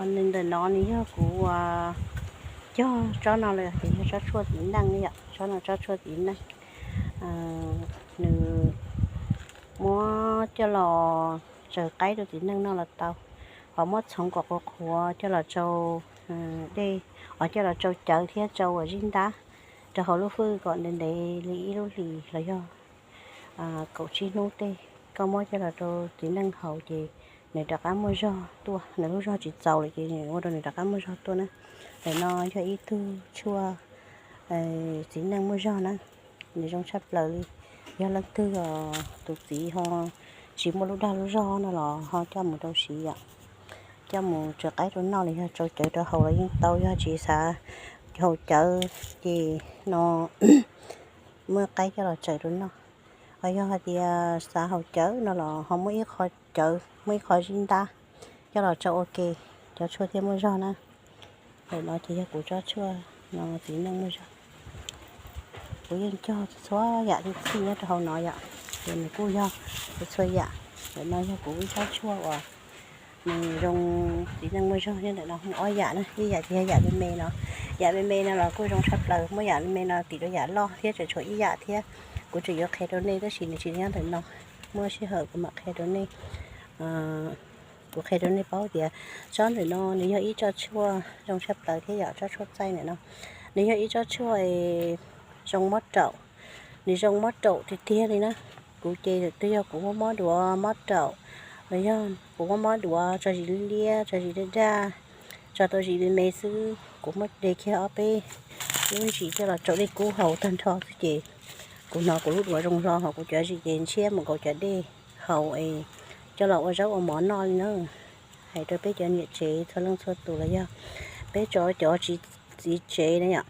Nws ntawm no nws yog kuv cog tsob no los tias yog tsob tshuaj txiv neej yom, tsob no tsob tshuaj txiv neej. Nws muab coj los tsaws qaib rau txiv neej noj los tau, ho muab txhoov kom qhuav qhuav coj los tsau dej, ho coj los tsau cawv thiab tsau uas zib ntab rau hauv lub fwj kom ntev ntev li ib lub hlis los yog kaum tsib hnub tej, koj muab coj los rau txiv neej haus ces nws rov qab muaj zog tuaj. Nws lub zog tsis txaus lawm ces ua rau nws rov qab muaj zog tuaj na. Ntawm no yog ib tug tshuaj txiv neej muaj zog na, nws zoo tshaj plaws li. Yog leej twg tus txiv ho tsis muaj lub dag lub zog no los ho coj mus rau siv yom, coj mus tsaws qaib rau noj los yog tsau cawv rau haus los yeej tau. Yog tsis xav haus cawv ces no muab qaib coj los tsaws rau noj. Ho yog hais tias xav haus cawv no los ho muab ib qho cawv, muab ib qho zib ntab coj los tsau ua ke, cov tshuaj thiaj muaj zog na. Ntawm no ces yog kuv tsob tshuaj no txiv neej muaj zog. Kuv yeej cog txhua yam li txhij nyob rau hauv no yom, ces nws kuj yog txhua yam. Ntawm no yog kuv ib tsob tshuaj uas nws zoo txiv neej muaj zog nyob ntawm no ob yam na. Ib yam ces yog yam me me no, yam me me no los kuj zoo tshaj plaws. Muab yam me me no tim rau yam loj thiab tseem tshuav ib yam thiab, kuv tseem yuav qhia rau nej tab sis nws tsis nyob ntawm no, muaj sij hawm kuv mam qhia rau nej. Kuv qhia rau nej paub tias tsob ntawm no nws yog ib tsob tshuaj zoo tshaj plaws thiab yom, tsob tshuaj txaij ntawm no nws yog ib tsob tshuaj zoo mob raum, nws zoo mob raum tiag tiag li na. Kuv ces twb yog kuv muaj mob duav mob raum, los yog kuv muaj mob duav tso zis liab liab, tso zis daj daj, tso tau zis me me xwb, kuv muab de kiag ob peb lub ntsis coj los tsau dej kub haus tag nrho xwb ces kuv hnov kuv lub duav zoo hlo, ho kuv cov zis ces ntshiab mus nkaus cov dej haus es coj los ua zaub ua mov noj li na. Hais rau peb cov niam tsev txhua leej txhua tus los yog peb tso cov txiv tsev na yom,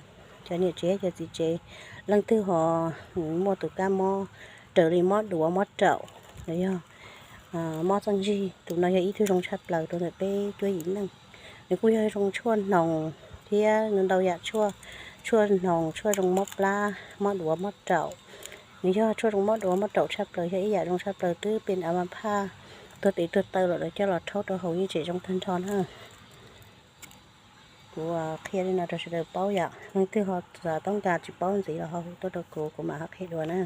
cov niam tsev cov txiv tsev, leej twg ho muaj tus kab mob raws li mob duav mob raum los yog mob txeej zig, tus no yog ib tug zoo tshaj plaws rau ntawm peb cuab yim neej. Nws kuj yog zoo tshuaj hnoos thiab ntau yam tshuaj, tshuaj hnoos tshuaj zoo mob plab mob duav mob raum. Nws yog tshuaj zoo mob duav mob raum tshaj plaws, yog ib yam zoo tshaj plaws twb pib a ma phaj tuag tes tuag taw lawm los coj los rhaub rau haus yeej tseem zoo tag nrho na. Kuv qhia li no rau sawv daws paub yom, leej twg ho toob kas tsis paub ntxiv los ho hu tuaj rau kuv, kuv mam ho qhia dua na.